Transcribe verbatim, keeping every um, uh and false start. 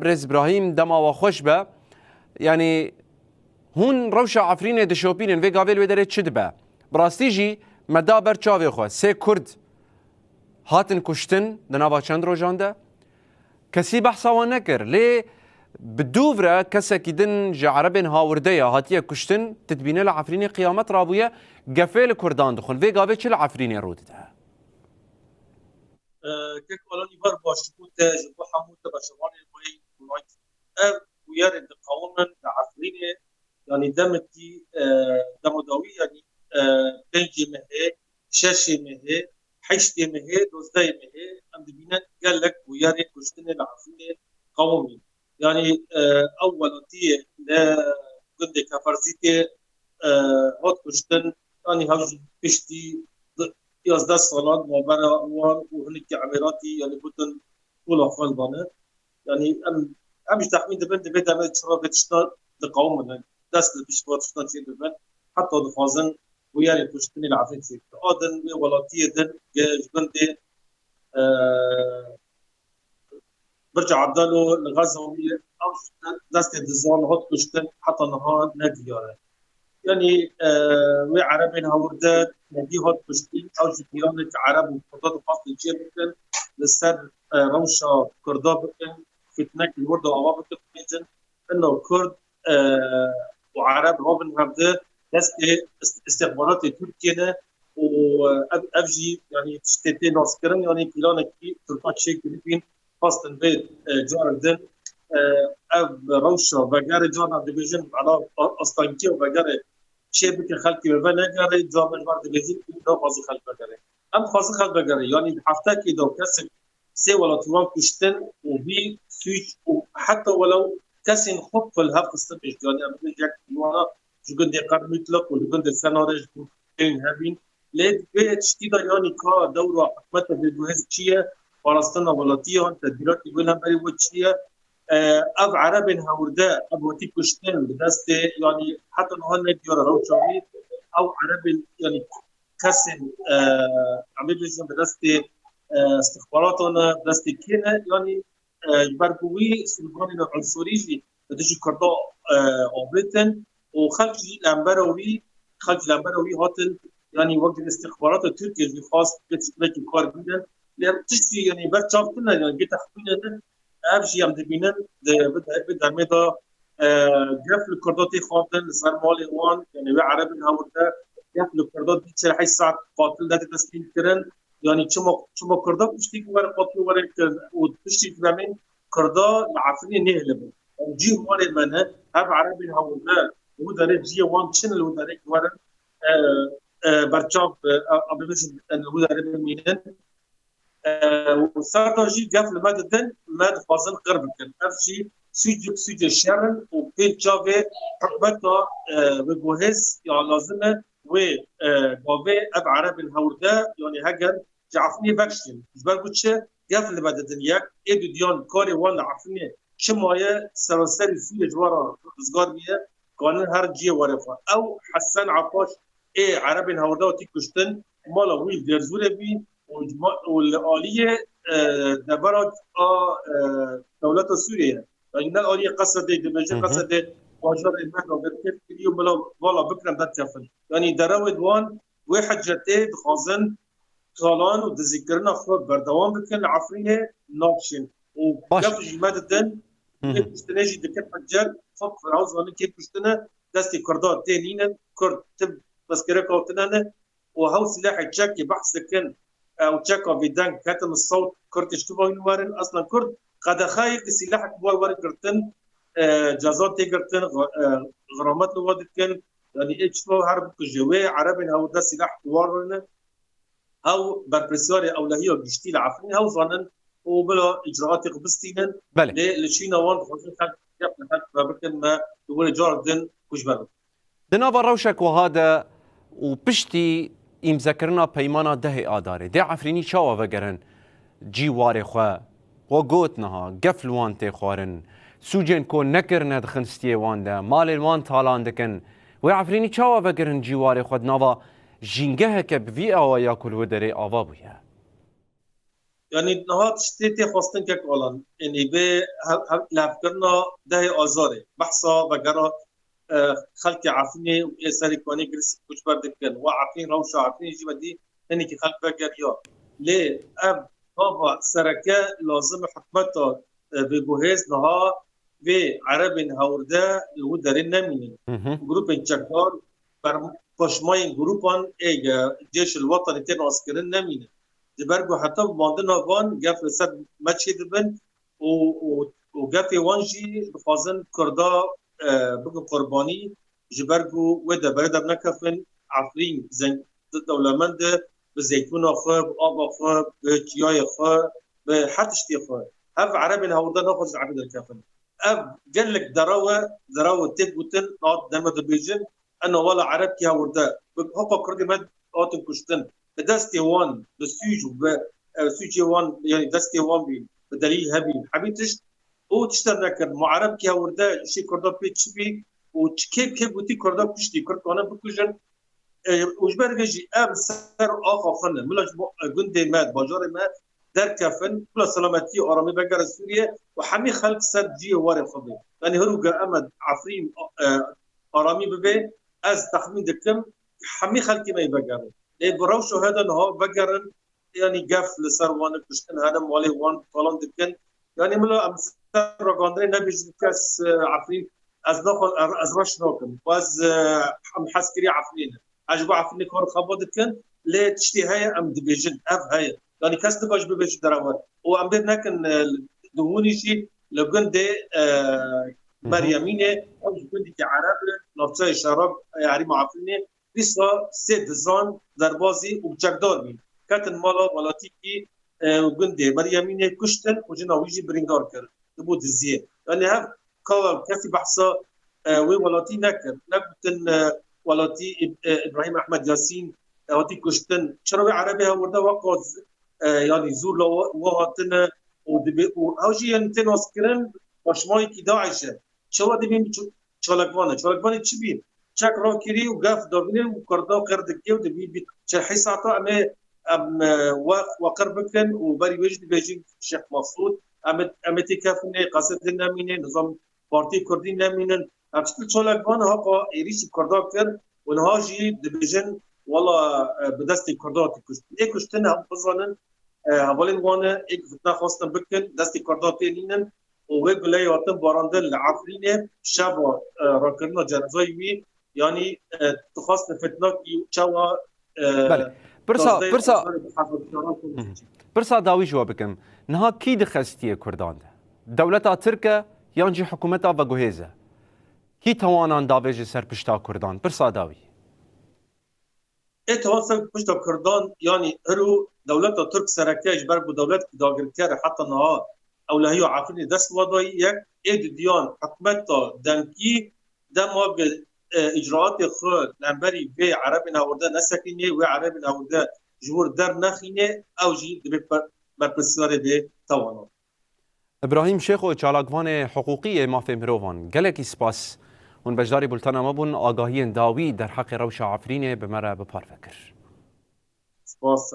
Birêz Îbrahîm, dema we xweş be. Yanî hûn rewşa Efrînê dişopînin, vê gavê li wê derê çi dibe? Bi rastî jî me da ber çavê xwe sê Kurd hatin kuştin di nava çend rojan de. Kesî behsa wan nekir. Lê bi dûv re kesekî din ji Erebên hawirde ya hatiye kuştin, tu dibîne li Efrînê qiyamet rabûye, gefê li Kurdan dixwin. Vê gavê çi li Efrînê rû dide? Kek Alanî, ber baş ji bo te, ji bo hemû te beşevanên wê. Ev bûyerên diqewimin li Efrînê, yanî demekî, e, dema dawî, yanî, e, pêncê mehê, şeşê mehê, heştê mehê, dozdehê mehê, em dibînin gelek bûyerên kuştinê li Efrînê qewimîn. Yanî, e, ew welatiyê li gundê Keferzîtê, e, hat kuştin, yanî hev jî piştî di-, yazdeh salan navbera wan û hinekî Emêratî, yanî gotin, kola xwe li dane. Yanî em, em jî texmîn dibin, divê demê çira vê tişta diqewimin, dest li pişt van tiştan çê dibin, heta dixwazin bûyerên kuştinê li Efrîn çêbikin. A din wê welatiyê din, ge-, ji gundê, e, Birca Ebdalo li Xezawî, ew destê dizan hat kuştin, heta niha nediyar e. Yanî, e, wê Erebên hewirde nedî hat kuştin, ew ji pîlanek Ereb û Kurda dixwastin çê bikin, li ser, e, rewşa Kurda bikin, fitnek li wir de ava bikin, bêjin, ino Kurd, e, û Ereb rabin hevdi destê ist-, istixbaratê Tirkiyê ne û, e, ev, ev jî, yanî, tiştê tê naskirin, yanî, pîlanekî Tirka çêkiribîn, xwestin vê, e, carek din, e, ev rewşa vegerê, carna dibêjin, mela, a-, astankî û vegerê çê bike, xelkê wê venegere, carna ji ber dibêjin, û naxwaze xelk vegere. Em dixwazin xelk vegere, yanî, di heftekê de kesek sê welatî wan kuştin û vî sûc û heta welew kesên xwe bi xwe li hev xistin pêş, yanî em bêjin yek ji wana ji gundê Qermûtlaq û li gundê Senarê ji bo tên hebîn. Lê di vê tiştî de yanî ka dewra hikûmeta vêguhêz çi ye, parastina welatiyan, tedbîratê wê li hemberî wê çi ye? E, ev Erebên hewirde, ev hatî kuştin bi destê, yanî heta niha nediyar e rewşa wî. Ew Erebên, yanî kesên, e, em ê bêjin bi destê, e, istixbaratan e, bi destê kê ne, yanî, e, ji ber ku wî slûganên unsurî jî li dijî Kurda, e, avêtin û xelk jî li hembera wî, xelk jî li hembera wî hatin, yanî wek istixbarata Tirkiye jî xwest vê tiştekî kar bînin. Lê tiştî, yanî ber çav tune, yanî vê texmînê ne, ev jî em dibînin di, bi, bi demê de, e, gef li Kurda tê xwendin, li ser malê wan, yanî wê Erebên hewirde gef li Kurda dî çil heyş saet qatil nede tesmîn kirin. Yanî çima, çima Kurda piştî ku were qatil were kirin û piştî dibemên Kurda li Efrînê nehêlibin. Yanî cî warê me ne, ev Erebên hewirde, li wî derê ciyê wan çin, li wî derê ku werin, e, e, berçav, e, e, bibêjin, li wî derê bimînin. E, û serdan jî gef li me didin, me dixwazin qir bikin. Ev jî sûcek, sûcê şer in û pênc çavê hikûmeta, e, vêguhêz ya lazim e wê, e, gavê ev Erebên hewirde, yanî heger ji Efrînê vekişîn. Ji ber ku çi? Gef li me didin yek, ê dudiyan karê wan li Efrînê çima ye, seranserî Sûriyê ji wan re rizgar bûye, kanin her ciyê were xwe. Ew Hesen Apaş ê Erebên hewirde hatî kuştin, mala wî li Dêrzûrê bî, û cima-, û li aliyê, e, devera a, e, dewleta Sûriyê ye. Yanî ne aliyê Qesedê, dibêje Hı hı. Qesedê bajarê me navberkêv kiriye û mala vala bikirin derkefin. Yanî derewê di wan wê hicetê dixwazin talan û dizîkirina xwe berdewam bikin li Efrînê nakişên. Û Baş. Gef jî me didin, Hı hı. Kê kuştinê jî dikin hicet, xwe bi xwe zanin kê kuştine, destê Kurda tê nînin, Kurd tim tezkere kewtine ne, û hew silahê çekê behs dikin, ew çeka vê deng ketin sewt, Kurd tişt vayîn werin. Aslan Kurd qedexeyê ki silahek bi werin girtin, e, ceza tê girtin, xi-, e, xiramet li we dikin. Yanî ê çima her bikuje wê Erebên hewirde silah bi wan rûne, hew berpirsiyarê ewlehiya giştî li Efrîn hew zanin û bila îcraatê xwe bistînin. Belê. Lê li şîna wan dixwazin xelk gef li xelk ve bikin, me li wê car din kuşber bikin. Di nava rewşek wiha de û piştî îmzekirina peymana dehê Adarê, dê Efrînî çawa vegerin cî warê xwe? We got niha, gef li wan tê xwarin. Sûcên ku nekirine dixin stiyê wan de, malên wan talan dikin. Wê Efrînî çawa vegerin cî warê xwe di nava jîngeheke bi vî awaya ku li wê derê ava bûye? Yanî niha tiştê tê xwestin kek Alan. Yanî vê hev-, hev-, levkirina dehê Azarê. Behsa vegera, e, xelkê Efrînê û ê serê Kanê Girsî koçber dikin. Wa Efrîn, rewşa Efrînê jî me dî hinekî xelk vegeriya. Lê ev gava sereke lazim e hikûmeta, e, vêguhêz niha vê erebên hewrde li wî derê nemînin. Hı hı. Grûpên çekdar ber paşmayên grûpan ê ge Cêşil Wetanî tê naskirin nemînin. Ji ber ku heta bandina van gef li ser me çêdibin û, û, û gefê wan jî dixwazin Kurda, e, bikin qurbanî, ji ber ku wê deverê dernekefin. Efrîn zeng-, dewlemend e, bi zeytûna xwe, bi ava xwe, bi çiyayê xwe, bi her tiştê xwe. Ev erebên hewrde naxwazin ji Efrîn derkefin. Ev gelek derew e, derew tê gotin, hat deme dibêjin, ena wela erebkî hewrde, bi hoqa kurdê me hatin kuştin. Bi destê wan, bi sûc û bi, e, sûcê wan, yanî destê wan bî, bi delîl hebî, hemî tişt, û tişt dernekirin. Ma erebkî hewrde, îşê kurda pê çi bî û çi kê, kê gotî kurda kuştî, kurd kanin bikujin. E, û ji ber vê jî ev ser axa xwe ne. Bila ji bo, e, gundê me, bajarê me derkefin, bila selametî û aramî vegere Sûriye û hemî xelk ser cihê warê xwe bê. Yanî her û ge em Efrîn, e, aramî bibe, ez texmîn dikim, hemî xelkê me yê vegerin. Lê bi rewşa hede niha vegerin, yanî gef li ser wan, kuştin hene, malê wan talan dikin. Yanî mila em ser ragihandinê nebêjin kes, e, Efrîn, ez naxwe, ez reş nakim. Xwe ez, e, em heskirî Efrîn in. Ez ji bo Efrînê kar xeba dikin, lê tiştê heye em dibêjin, ev heye. Yanî kes nikaj bibêje derewer. Û em bêr nekin, e, di hûnî jî li gundê, e, Hı hı. Meryemînê, ew ji gundekî Ereb li navçeyê Şerab, e, herêma Efrînê, dîsa sê dizan derbazî û çekdar bîn. Ketin mala welatîkî, e, û gundê Meryemînê kuştin û jina wî jî birîndar kir. Dibû diziyê. Yanî hev ka kesî behsa, e, wê welatî nekir. Negotin, e, welatî Îb-, e, Îbrahîm Ehmed Yasîn, e, hatî kuştin. Çira wê erebê hewrde weqas, e, yanî zûr la we, we hatine û dibê, û ew jî yanî tê naskirin paşmayekî DAIŞ e. Çawa dibîn çi-, çalakvan e? Çalakvanê çi bî? Çek rakirî û gef davînê û kurda qir dikê û dibî bî. Çi hî saeta em ê, em, e, we, we qir bikin û berî wê jî dibêjin Şêx Mesûd, em ê, em ê têkefinê, Qesedê nemînê, nizam Partiyê Kurdî nemînin. Ev tişt çalakvan haqa êrîşî kurda kir û niha jî dibêjin, wela, e, bi destê kurda hatî kuştin. Ê kuştin em bizanin, e, hevalên wan e, ê fitne xwestin bikin, destê kurda tê nînin û wê guleyê hatin barandin li Efrînê, şeva, e, rakirina cenazeyê wî, yanî, e, dixwastin fitnakî çawa, e, Belê. Pirsa, pirsa, Hı hı. Pirsa dawî ji we bikim. Niha kî di xestiyê Kurdan de? Dewleta Tirk e yan jî hikûmeta veguhêz e? Kî tawanan davêje ser pişta Kurdan? Pirsa dawî. Ê tawan ser pişta Kurdan, yanî hiro dewleta Tirk sereke ji ber ku dewlet dagirker heta niha ewlehiya Efrînê dest we dayî yek, ê didiyan hikûmeta demkî dema bi, e, îcraatê xwe li hemberî vê erebên hewrde nesekînê, wê erebên hewrde ji wir dernexînê, ew jî dibê pe-, berpirsiyarê vê tawanan. Îbrahîm Şêxo, çalakvanê hiqûqî yê mafê mirovan, gelekî spas. Hûn beşdarî bultena me bûn, agahiyên dawî derheqê rewşa Efrînê bi me re bi parve kir. Spas.